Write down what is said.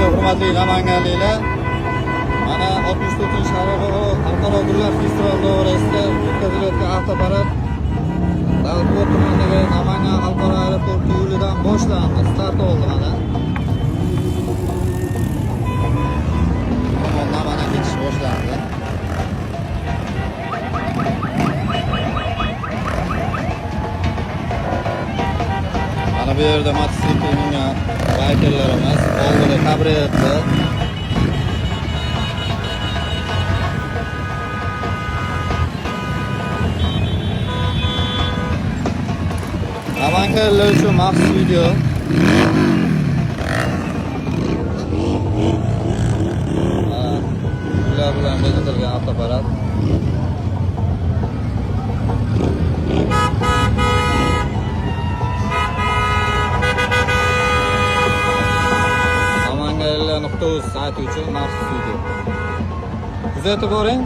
Alaykum, hurmatli namanganliklar. Mana 64 xalqaro gullar festivali doirasida o'tkazilayotgan avtoparad Davlatobod tumanidagi Namangan xalqaro aeroporti yo'lidan boshlandi, start oldi mana. Tomondan mana ketish boshlandi. Mana bu yerda mototsikl mingan baykerlarimiz, oldida kabrioletda. Namanganliklar uchun maxsus video. Mana gullar bilan bezatilgan avtoparad. Namanganliklar.uz sayti uchun maxsus video. Kuzatib boring.